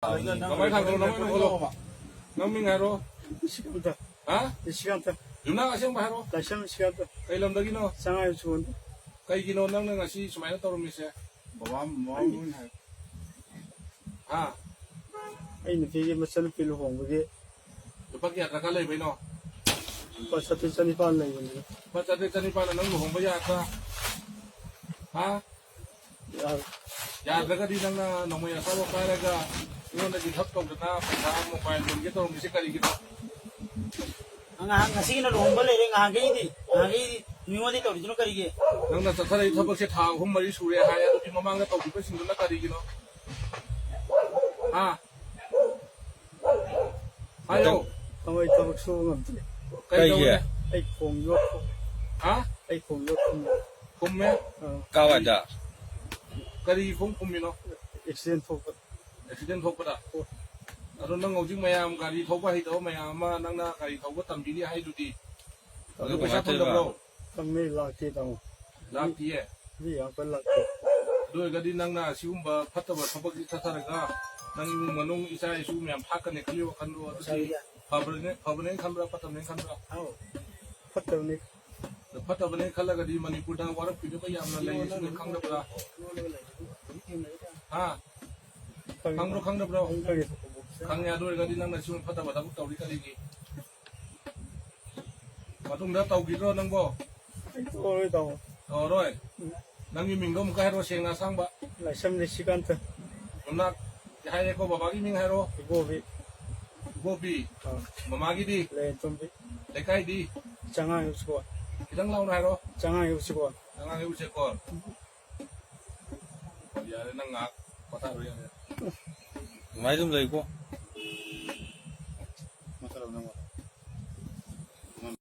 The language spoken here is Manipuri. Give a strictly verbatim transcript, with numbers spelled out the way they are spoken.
ꯀꯃꯥꯏꯅ ꯊꯥꯡꯒꯠꯂꯣ? ꯅꯪ ꯑꯣꯏꯅ ꯊꯥꯡꯒꯠꯂꯣ꯫ ꯅꯪ ꯃꯤꯡ ꯍꯥꯏꯔꯣ꯫ ꯅꯤꯁꯤꯀꯥꯟꯇ꯫ ꯍꯥ? ꯅꯤꯁꯤꯀꯥꯟꯇ꯫ ꯌꯨꯝꯅꯥꯛ ꯑꯁꯦꯡꯕ ꯍꯥꯏꯔꯣ꯫ ꯂꯥꯏꯁ꯭ꯔꯝ ꯅꯤꯁꯤꯀꯥꯟꯇ꯫ ꯀꯩ ꯂꯝꯗꯒꯤꯅꯣ? ꯆꯉꯥꯏ ꯁꯨꯒꯣꯟꯗ꯫ ꯀꯩꯒꯤꯅꯣ ꯅꯪꯅ ꯉꯁꯤ ꯁꯨꯃꯥꯏꯅ ꯇꯧꯔꯝꯃꯤꯁꯦ? ꯕꯕꯥ, ꯃꯃꯥ ꯃꯣꯏꯅ ꯍꯥꯏ꯫ ꯍꯥ? ꯑꯩ ꯅꯨꯄꯤꯒꯤ ꯃꯆꯟꯅꯨꯄꯤ ꯂꯨꯍꯣꯡꯕꯒꯤ꯫ ꯂꯨꯄꯥ ꯀꯌꯥ ꯗꯔꯀꯥꯔ ꯂꯩꯕꯩꯅꯣ? ꯂꯨꯄꯥ ꯆꯥꯇ꯭ꯔꯦꯠ ꯆꯅꯤꯄꯥꯟ ꯂꯩꯕꯅꯤ꯫ ꯂꯨꯄꯥ ꯆꯥꯇ꯭ꯔꯦꯠ ꯆꯅꯤꯄꯥꯟꯅ ꯅꯪ ꯂꯨꯍꯣꯡꯕ ꯌꯥꯒꯗ꯭ꯔꯥ? ꯍꯥ? ꯌꯥꯔꯣꯏ꯫ ꯌꯥꯗ꯭ꯔꯒꯗꯤ ꯅꯪꯅ ꯅꯣꯡꯃꯩ ꯑꯁꯥꯕ ꯄꯥꯏꯔꯒ ꯑꯩꯉꯣꯟꯗ ꯗꯤꯁꯇꯔꯕ ꯇꯧꯗꯅ ꯄꯩꯁꯥ ꯃꯣꯕꯥꯏꯜ ꯌꯣꯟꯒꯦ ꯇꯧꯔꯝꯃꯤꯁꯦ ꯀꯔꯤꯒꯤꯅꯣ? ꯉꯍꯥꯛ, ꯉꯁꯤꯒꯤꯅ ꯂꯨꯍꯣꯡꯕ ꯂꯩꯔꯦ, ꯉꯍꯥꯟꯈꯩꯗꯤ, ꯉꯍꯥꯟꯈꯩꯗꯤ ꯃꯤꯉꯣꯟꯗꯩ ꯇꯧꯔꯤꯗꯨꯅ ꯀꯔꯤꯒꯤ? ꯅꯪꯅ ꯆꯠꯊꯔꯛꯏ ꯊꯕꯛꯁꯦ ꯊꯥ ꯑꯍꯨꯝ ꯃꯔꯤ ꯁꯨꯔꯦ ꯍꯥꯏ, ꯑꯗꯨꯒꯤ ꯃꯃꯥꯡꯗ ꯇꯧꯈꯤꯕꯁꯤꯡꯗꯨꯅ ꯀꯔꯤꯒꯤꯅꯣ? ꯍꯥ? ꯍꯥꯏꯌꯣ꯫ ꯊꯕꯛ, ꯊꯕꯛ ꯁꯨꯕ ꯉꯝꯗ꯭ꯔꯦ꯫ ꯀꯩ ꯀꯩꯒꯤ? ꯇꯧꯔꯦ? ꯑꯩ ꯈꯣꯡ ꯌꯣꯠ ꯈꯣꯡ-, ꯍꯥ? ꯑꯩ ꯈꯣꯡ ꯌꯣꯠ ꯈꯣꯡ-, ꯈꯨꯝꯃꯦ? ꯑꯥ꯫ ꯀꯥꯋꯥꯏꯗ? ꯀꯔꯤ ꯈꯣꯡ ꯈꯨꯝꯃꯤꯅꯣ? ꯑꯦꯛꯁꯤꯗꯦꯟ ꯊꯣꯛꯄ꯫ ꯑꯦꯛꯁꯤꯗꯦꯟ ꯊꯣꯛꯄꯗ? ꯑꯣ꯫ ꯑꯗꯣ ꯅꯪ ꯍꯧꯖꯤꯛ ꯃꯌꯥꯝ ꯒꯥꯔꯤ ꯊꯧꯕ ꯍꯩꯇꯕ ꯃꯌꯥꯝ ꯑꯃ ꯅꯪꯅ ꯒꯥꯔꯤ ꯊꯧꯕ ꯇꯝꯕꯤꯅꯤ ꯍꯥꯏꯗꯨꯗꯤ? ꯑꯗꯨ ꯑꯗꯨ ꯄꯩꯁꯥ ꯀꯃꯥꯏꯅ ꯇꯧꯔꯤꯕ? ꯐꯪꯗꯕ꯭ꯔꯣ? ꯐꯪꯅꯤ, ꯂꯥꯛꯇꯦ, ꯇꯥꯃꯣ꯫ ꯂꯥꯛꯇꯤꯌꯦ? ꯃꯤ ꯌꯥꯝ ꯀꯟꯅ ꯂꯥꯛꯇꯦ꯫ ꯑꯗꯨ ꯑꯣꯏꯔꯒꯗꯤ ꯅꯪꯅ ꯑꯁꯤꯒꯨꯝꯕ ꯐꯠꯇꯕ ꯊꯕꯛꯁꯤ ꯆꯠꯊꯔꯒ ꯅꯪ ꯏꯃꯨꯡ ꯃꯅꯨꯡ ꯏꯆꯥ ꯏꯁꯨ ꯃꯌꯥꯝ ꯊꯥꯛꯀꯅꯤ ꯈꯜꯂꯤ ꯋꯥꯈꯜꯗꯣ ꯑꯗꯨꯗꯤ ꯐꯕꯅꯦ, ꯐꯕꯅꯦꯅ ꯈꯟꯕ꯭ꯔꯥ, ꯐꯠꯇꯕꯅꯦꯅ ꯈꯟꯕ꯭ꯔꯥ? ꯑꯧ, ꯐꯠꯇꯕꯅꯤ꯫ ꯑꯗꯣ ꯐꯠꯇꯕꯅꯦꯅ ꯈꯜꯂꯒꯗꯤ ꯃꯅꯤꯄꯨꯔꯗ ꯋꯥꯔꯛꯄꯤꯗꯕ ꯌꯥꯝꯅ ꯂꯩꯔꯤꯁꯤꯡꯗꯣ ꯈꯪꯗꯕ꯭ꯔꯥ? ꯍꯥ? ꯈꯪꯉꯤ꯫ ꯈꯪꯕ꯭ꯔꯣ, ꯈꯪꯗꯕ꯭ꯔꯣ? ꯈꯪꯉꯤ꯫ ꯈꯪꯉꯦ, ꯑꯗꯨ ꯑꯣꯏꯔꯒꯗꯤ ꯅꯪꯅ ꯁꯤꯒꯨꯝꯕ ꯐꯠꯇꯕ ꯊꯕꯛ ꯇꯧꯔꯤ ꯀꯔꯤꯒꯤ? ꯃꯇꯨꯡꯗ ꯇꯧꯈꯤꯗ꯭ꯔꯣ ꯅꯪꯕꯣ? ꯑꯩ ꯇꯧꯔꯔꯣꯏ, ꯇꯥꯃꯣ꯫ ꯇꯧꯔꯔꯣꯏ? ꯎꯝ꯫ ꯅꯪꯒꯤ ꯃꯤꯡꯗꯣ ꯑꯃꯨꯛꯀ ꯍꯥꯏꯔꯣ, ꯁꯦꯡꯅ ꯑꯁꯥꯡꯕ꯫ ꯂꯥꯏꯁ꯭ꯔꯝ ꯅꯤꯁꯤꯀꯥꯟꯇ꯫ ꯌꯨꯝꯅꯥꯛ ꯍꯥꯏꯔꯦꯀꯣ, ꯕꯕꯥꯒꯤ ꯃꯤꯡ ꯍꯥꯏꯔꯣ꯫ ꯏꯕꯣꯕꯤ꯫ ꯏꯕꯣꯕꯤ꯫ ꯑꯥ꯫ ꯃꯃꯥꯒꯤꯗꯤ? ꯂꯩꯔꯦꯟꯇꯣꯝꯕꯤ꯫ ꯂꯩꯀꯥꯏꯗꯤ? ꯆꯉꯥꯡ ꯎꯆꯤꯀꯣꯟ꯫ ꯈꯤꯇꯪ ꯂꯥꯎꯅ ꯍꯥꯏꯔꯣ꯫ ꯆꯉꯥꯡ ꯎꯆꯤꯀꯣꯟ꯫ ꯆꯉꯥꯡ ꯎꯆꯤꯀꯣꯟ꯫ ꯌꯥꯔꯦ, ꯅꯪ ꯉꯥꯏꯍꯥꯛ ꯄꯣꯊꯥꯔꯣ, ꯌꯥꯔꯦ꯫ ꯑꯗꯨꯃꯥꯏꯅ ꯑꯗꯨꯝ ꯂꯩꯀꯣ꯫